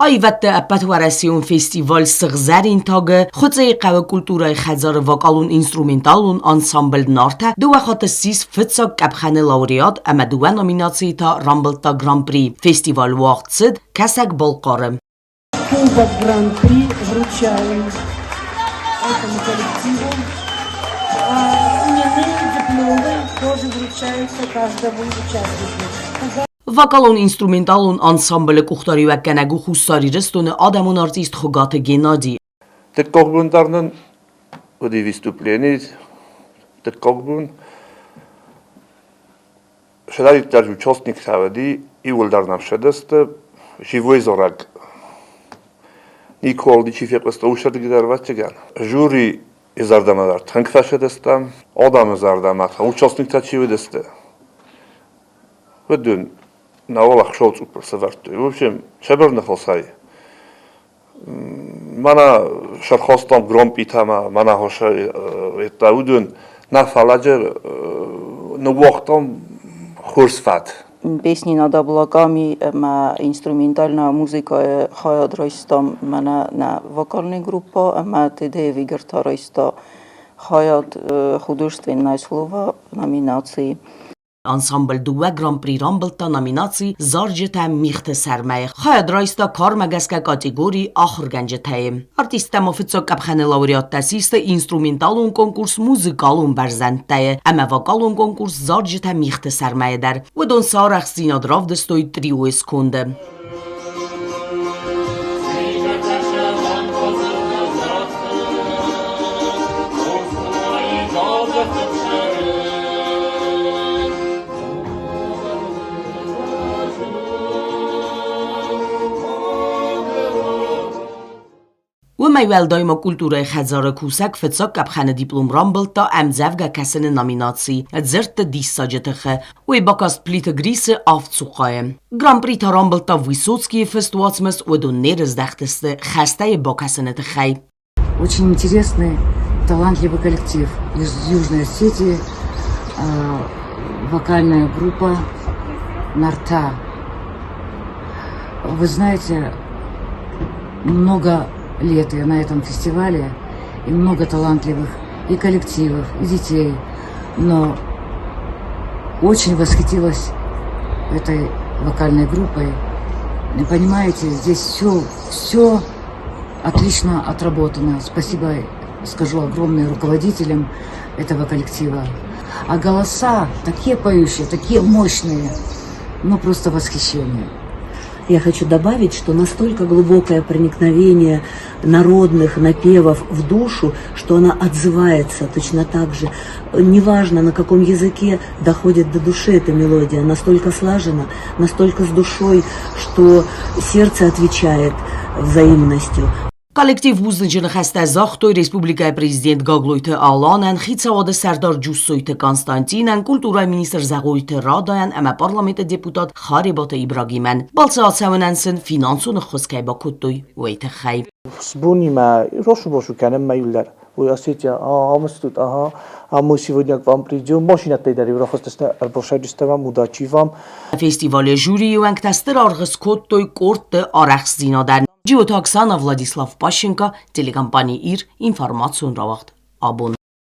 Аивӕдты ӕппӕтуӕрӕсеон фестиваль «Сыгъзӕрин таг-ы» Хуыцъейы хъӕуы культурӕйы хӕдзары вокалон-инструменталон ансамбль «Нартӕ» дыууӕ хатты ссис фыццаг къӕпхӕны лауреат ӕмӕ дыууӕ номинацийы та рамбылдта Гран-при. Фестиваль уагъд цыд Кӕсӕг-Балхъары. Кубок Гран-при вручаем этому коллективу. А именные дипломы тоже вручаются каждому участнику. Вокалон-инструменталон ансамблы къухдариуӕггӕнӕг у Хуссар Ирыстоны адӕмон артист Хуыгаты Геннади. Дыккаг бон дӕр нын уыди выступлени, дыккаг бон. Сӕдӕриддӕр участниктӕ уыди, иууылдӕр нӕм ссыдысты. Живой зарӕг никуал ничи фехъуыста усӕрдыг дӕр, ӕвӕццӕгӕн. Жюри зӕрдӕмӕ дӕр тынг фӕцыдыстӕм, адӕмы зӕрдӕмӕ та участниктӕ чи уыдысты, Уыдон науӕл ӕхсӕв цъуппыл сӕвӕрдтой. В общем, сабыр ныхасӕй. Мӕнӕ сӕрхастам громпъитӕмӕ, мӕнӕ хосӕй уыдон нӕ фӕлӕджы ныууагътам хорз фӕд. Песни над облаками ӕмӕ инструментальная музыкӕйы хайад райстам мӕнӕ нӕ вокальный группа ӕмӕ Тедеев Игорь та райста хайад художественное слово номинацийы. Ансамбль дыууӕ гран-при рамбылдта номинаци «Зарджытӕ мигъты сӕрмӕ-йы. Хайад райста кармӕ гӕсгӕ категори «Ахуыргӕнджытӕ-йы». Артисттӕ ма фыццаг къӕпхӕны лауреаттӕ систы инструменталон конкурс «Музыкалон бӕрзӕндтӕ-йы ӕмӕ вокалон конкурс «Зарджытӕ мигъты сӕрмӕ-йы дӕр. Уыдон сӕ арӕхстдзинад равдыстой триойы сконды. Уымӕй уӕлдай ма культурӕйы хӕдзары кусӕг фыццаг къӕпхӕны диплом рамбылдта ӕмдзӕвгӕ кӕсыны номинаци «Дзырдты диссаджы тыхы». Уый бакаст Плиты Грисы авд цухъайы. Гран-при та рамбылдта Высоцкийы фыст уацмыс «Уыдон не рыздӕхтысты хӕстӕй бакӕсыны тыххӕй». Очень интересный, талантливый коллектив из Южной Осетии, вокальная группа «Нарта». Вы знаете, много лет я на этом фестивале, и много талантливых и коллективов, и детей. Но очень восхитилась этой вокальной группой. И понимаете, здесь все, все отлично отработано. Спасибо, скажу огромное руководителям этого коллектива. А голоса такие поющие, такие мощные, ну просто восхищение. Я хочу добавить, что настолько глубокое проникновение народных напевов в душу, что она отзывается точно так же. Неважно, на каком языке доходит до души эта мелодия, настолько слажена, настолько с душой, что сердце отвечает взаимностью. Коллектив бузныджы ныхӕстӕ загътой республикӕйы президент Гаглойты Аланӕн, хицауады сӕрдар Джуссойты Константинӕн, культурӕйы министр Зӕгъойты Радайӕн ӕмӕ парламенты депутат Харебаты Ибрагимӕн. Балцы ацӕуынӕн сын финансон ӕххуыс кӕй бакодтой, уый тыххӕй. Сбонимӕ росу-босу кӕнӕм мӕ Ой, Осетия, амыстут, ага, а мы сегодня к вам придем. Машинӕтӕй дӕр рахызтысты, ӕрбасайдысты вам, удачи вам. Фестивалы жюрийы уӕнгтӕ стыр аргъ скодтой къордты арӕхстдзинадӕн. Джиоты Оксана, Владислав Пащенко, телекомпани «Ир», информацион рауагъд «Абон».